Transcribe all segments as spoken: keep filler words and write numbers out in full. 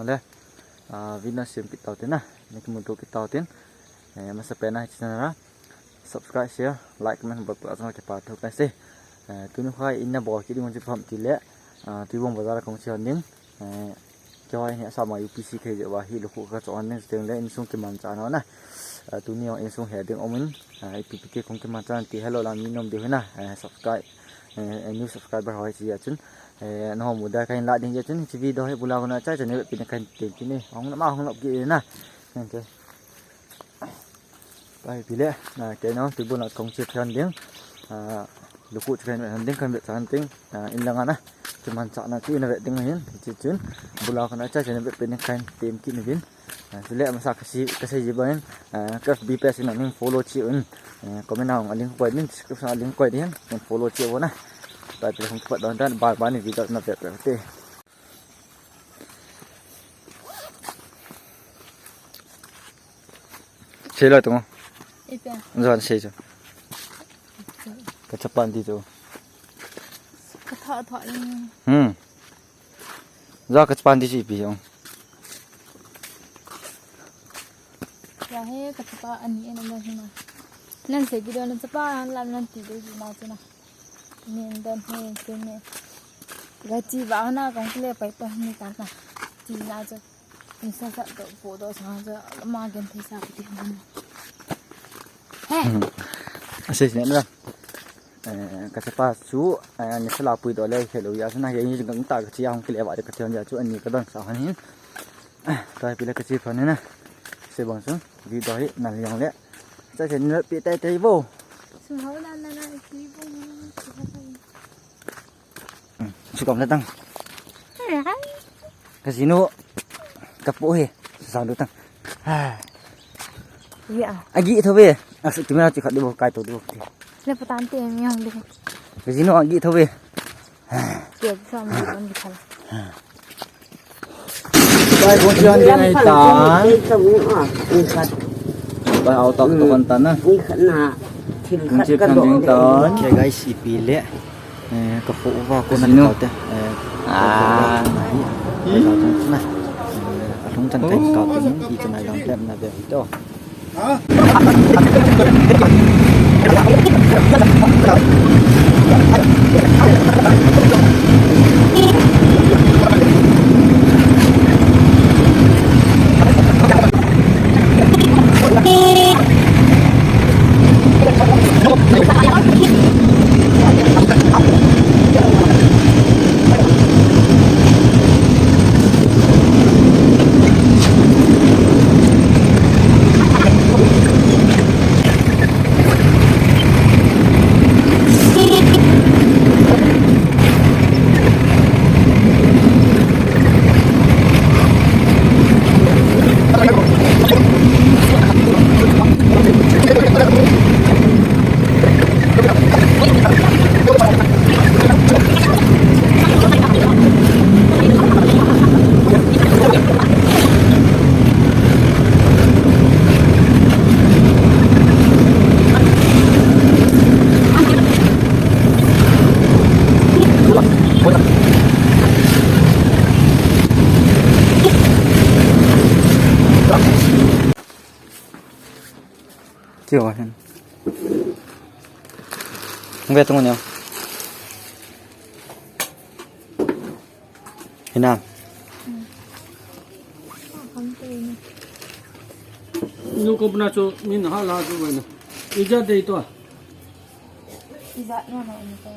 Le, ah, video sem kit tau tin na, na kimu to kit tau tin. Eh, masa pen a hi channel a subscribe, share, like, comment, bol pela chang kipa thu pen se. Eh, tuni khai in na bol kit ding un chi pam ti le, ah, Tuibong bazar kong chi hon ding. Eh, kei hoi hi asa ma U P C kei je wa hi lukhu ka cho hon ding, chuteng le insung kimanchah na na. Ah, tuni jong insung he ding um in, ah, ipi pi te kong kimanchah ti hello la mi nom ding hi na, eh, subscribe, eh, new subscriber hoi chi a chun. Eh, nahon mu da kahin la ding jeh chun, hiche video hi bula kona chai chai nave pin kahin tem kit e. Hung na ma hung lop kit na. Kei. Pai pi le, na kei nahon Tuibong a kong che phan ding. Ah, lukhu che kahin vet ding, kahin vet chan ding. Ah, in langa na. Kimanchah na chu in ave ding hin. Hiche chun, bula kona chai chai nave pin kahin tem kit uvin. Ah, chule masa ka sei, ka sei ji bangin, ah, ka F B page in nang follow cheh un, ah, comment a hung a link koi ding, description a link koi ding, nang follow cheh un na. Tua pi hung kipat doh tan, bar bar ni video na pe pe te. Sei lo tung. Ipi a? Jan sei chu. Ka chapa an ti chu. Ka tha tha in. Hmm. Ja ka chapa an ti chu ipi jong. Ya he ka chapa ani en na hi na. Nan sei video nan chapa an lam nan ti de ji na chu na. Nen don he se ne. Ga chi ba na kong kile pai pa ni ta na. Ti na chu. Ni sa sa to po do sa chu ma gen thei sa ti na. He. Hmm. Ase ne na. Eh, ka chapa chu, eh, ni sala pui do le he lo ya chu na he ni gang ta ka chi a hung kile ba de ka thian ya chu ani ka don sa han hin. Eh, tua pi le ka chi phan ni na. Se bang chu, video hi na liang le. Cha chen le pi tai tai bo. Su ho na na na ki bo. Su kom le tang. Ka jinu ka pu he. Sa lu tang. Ha. Ya. Agi tho ve. Asu kimera chi khat de bo kai to de bo. Le patan te mi hong de. Ka jinu agi tho ve. Ke sam de bon di khala. Bai, kong chian ding ahi tan. Bai, au tak tu kan tan na. Kong chian ding tan. Okay, guys, ipi le. Eh, ka fo uva ko na ka te. Eh, ah. Ka ta na. Eh, alung tan kai ka te. Ipi na dang te na be to. Chiu hen. Hung ve tung neo. Hinam. Nu ko puna chu min ha la chu wena. Ija dei to. Ija na na ni to.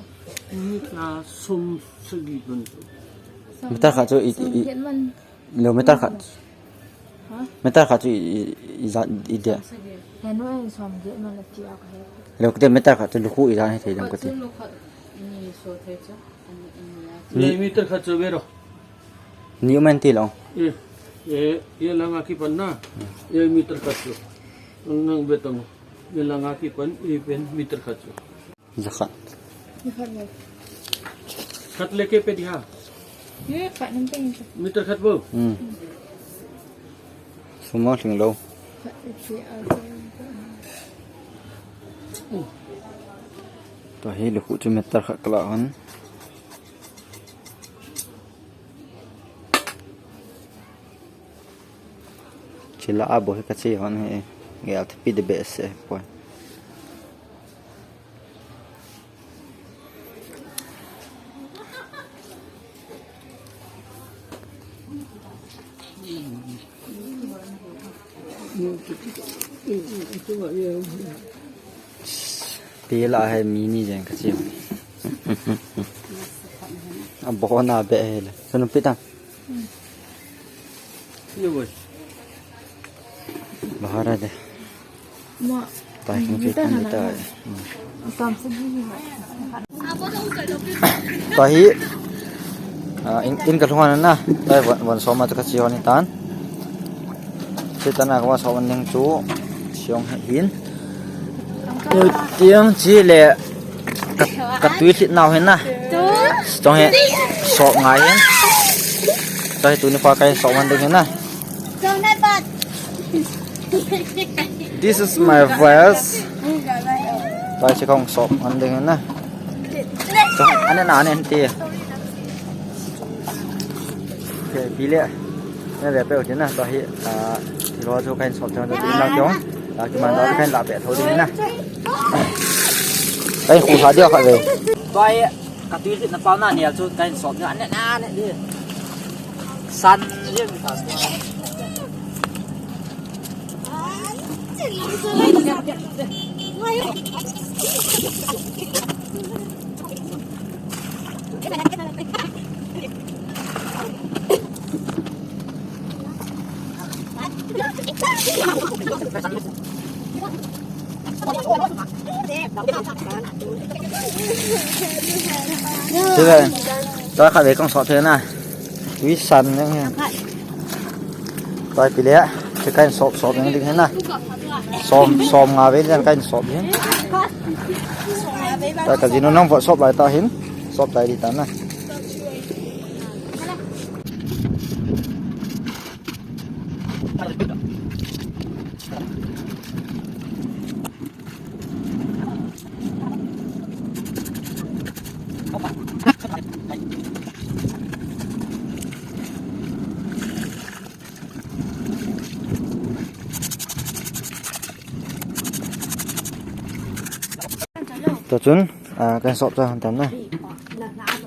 Ni ka sum sagi pun chu. Mita kha chu i, i, i. Lo meter khat. Ha? Meter khat chu i, i, i jat i dia. He nu en som ge ma la ti a ka he. Lo kite meter khat chu lukhu i jat he thei dam kate. Ni so thei chu. Ani, ani a. Ni meter khat chu ve ro. Ni um en ti lo. E, e, e langa kipan na. E meter khat chu. Nang ve tang. E langa kipan, e pen meter khat chu. Jakhat. Jakhat le. Khat le ke pe di ha. Ye, khat nam pe ni. Meter khat bo. Hmm. Suma hling lo. Khat le ke a. Tua hi lukhu chu meter khat kala hon. Sila abo hi kache hon hi. Gel thapi de behseh poi. Tela hai mi ni jeng kache. Abona be hele. Sunu pita. Bahara de. Ma. Tai kung pi kan ta. Tam sa di ma. Tahi. Ah, in, in ka lhunga na. Tai von, von soma ta kache hon tan. Sitana ka va soma ning chu. Siong hin. Tiang chi le ka, ka tui hlit nau hin na. Chong he sop ngai hin. Chong he tuni pa kai sop man ding hin na. This is my voice. Pai chi kong sop man ding hin na. Chong ane na ane ti. Okay, pi le. Na ve pe o na to hi. Ah, lo chu kai sop chang to in la kyong. La ki man la kai la pe tho ding na. Kai khu sa dia kha ve. Pai ka tui na pa na ni chu kai sop na ne na ne di. San di mi ta. Chule, ta kha ve kong sop the na. Tui san nang he. Pai pi le, che kai sop sop nang ding he na. Som, som nga ve jan kai sop he. Ta ka jinu nang vo sop lai ta hin. Sop lai di ta na. To chun, ah, kan sop cha han tam na.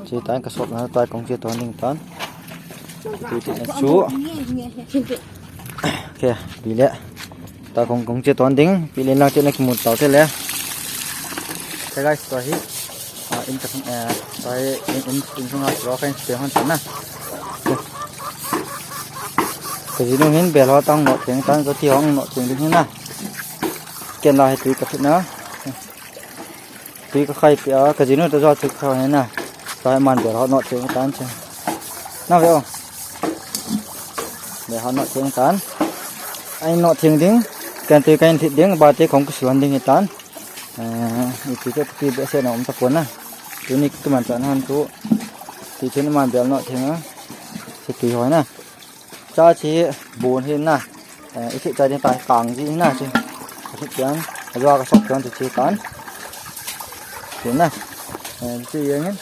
Chi tan ka sop na ta kong che to ning tan. Chi ti na chu. Okay, pi le. Ta kong kong che ton ding, pi le lang che na ki mut tau te le. Hey guys, to hi. Ah, in ka, eh, to hi in, in, in sunga ro kan che hon na. Ka jinu hin bel ho tang no theng tan ko ti hong no theng ding na. Ken la hi tui ka thut na. Tui ka khai pia, ka jinu ta jo tui ka khai na. Ka man bel ho no theng tan che. Na ve o. Bel ho no theng tan. Ai no theng ding. Kan tui kan thit ding, ba te kong ka suan ding tan. Eh, i tui te tui be se na um ta pon na. Tuni ka man chan han tu. Ti chen man bel no theng a. Se tui hoi na. Cha chi bon hi na. Eh, i thit cha ding ta kang ji na chi. I thit pian, a jua ka sop pian chi chi tan. Chi na. Eh, chi yang in.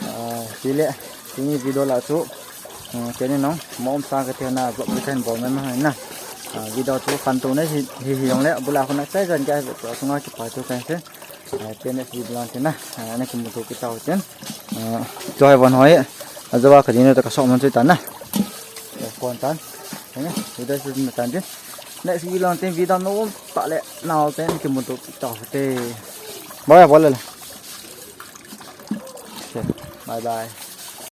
Ah, chi le, chi ni video la chu. Eh, ke ni nong, mo um sa ka te na vlog ka hin bol mai mai na. Ah, video chu kan tu na hi, hi, hi yong le, bula ko na chai jan ka hi, sunga ki pa chu kan se. Ah, te next video lang tin na. Ah, na ki mu tu ki tau tin. Ah, choi von hoi. A jawa ka jinu ta ka sop man chu tan na. Eh, kon tan. Henge, video chu na tan tin. Next video lang tin video no ta le nau tin ki mu tu ki tau te. Bye bye le. Okay, bye bye.